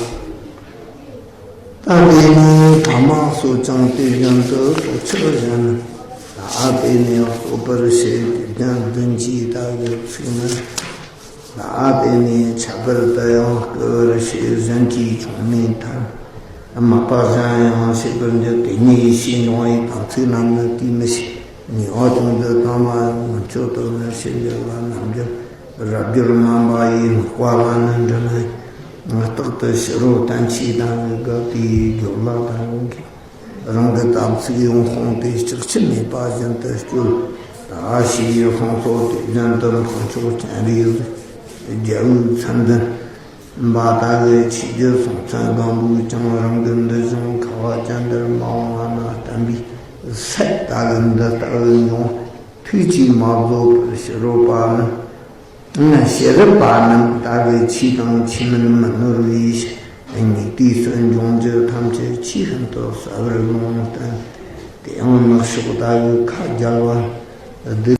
ད་དེ་ནས་ཐ་མ་གསོད་ཅིང་དེ་བཞིན་དུ་སྲོག་ཆགས་གཞན། ད་དེ་ནས་གསོད་པར་བྱེད། དེ་བཞིན་བདུན་གྱིས་ད་གི་ཚིག་ནི། ད་དེ་ནས་ཁྱབ་པར་དུ་ཡང་བསྐུལ་བར་བྱེད། གཞན་གྱིས་ཆུང་མེད་ཐལ། དམག་པ་གཞན་ཡང་བྱེད་པར་འགྱུར། དེ་ཉིད་ཡེ་ཤེས་འབྱུང་བའི་དམ་ཚིག་རྣམས་ནི་དེས་མི་ཤེས། ངེས་པ་ཅུང་ཟད་དང་བ་ཡང་མངོན་སྤྱོད་དུ་ནི་ཕྱིར་འགྱུར་བ། རྣལ་འབྱོར་རབ་སྦྱོར་ངན་པ་ཡིས། བསྔགས་པ་ལ་ནི་འབྲུ་མེད། རྟག་ཏུ་ཕྱི་རོལ་བསྟན་བཅོས་དང་གི་དགག་དེའི་སྦྱོར་ལ་དང་གི། རང་གི་དམ་ཚིག་ཡོངས་སྤངས་ཏེ། ལྕགས་ཀྱུ་མེད་པ་བཞིན་དུ་སྤྱོད། ད་ཞེས་ཡི་ཧོང་སོ་དེ་བཞིན་དུ་འཕགས་མཆོག་སྤྱན་རས་གཟིགས། རྒྱལ་བའི་མཚན་ལྡན་པ་དག་གི་ཆོས་རྗེ་སྲོང་བཙན་སྒམ་པོས་ཀྱང་རང་གི་འདི་བཞིན་ཁ་བ་ཅན་དུ་མ་འོངས་པ་ན་བསྟན་པའི་སྲོལ་དག་གི་འདི་ལྟ་བུ་འབྱུང་ཐུགས་ཀྱིས་མ་བཟོད་པར་ཕྱི་རོལ་པ་རྣམས། ཕྱི་རོལ་པ་རྣམས་ད་གི་ཆོས་དང་ཆོས་མིན་མི་ནོར་བའི་ཕྱིར། ཉེས་དུས་སུ་འབྱུང་འགྱུར་ཐམས་ཅད་ཆོས་ཤིན་ཏུ་གསལ་བར་ལུང་བསྟན། དེ་ཡང་ནག་ཕྱོགས་ད་གི་ཁ་རྒྱལ་བ་བདུད།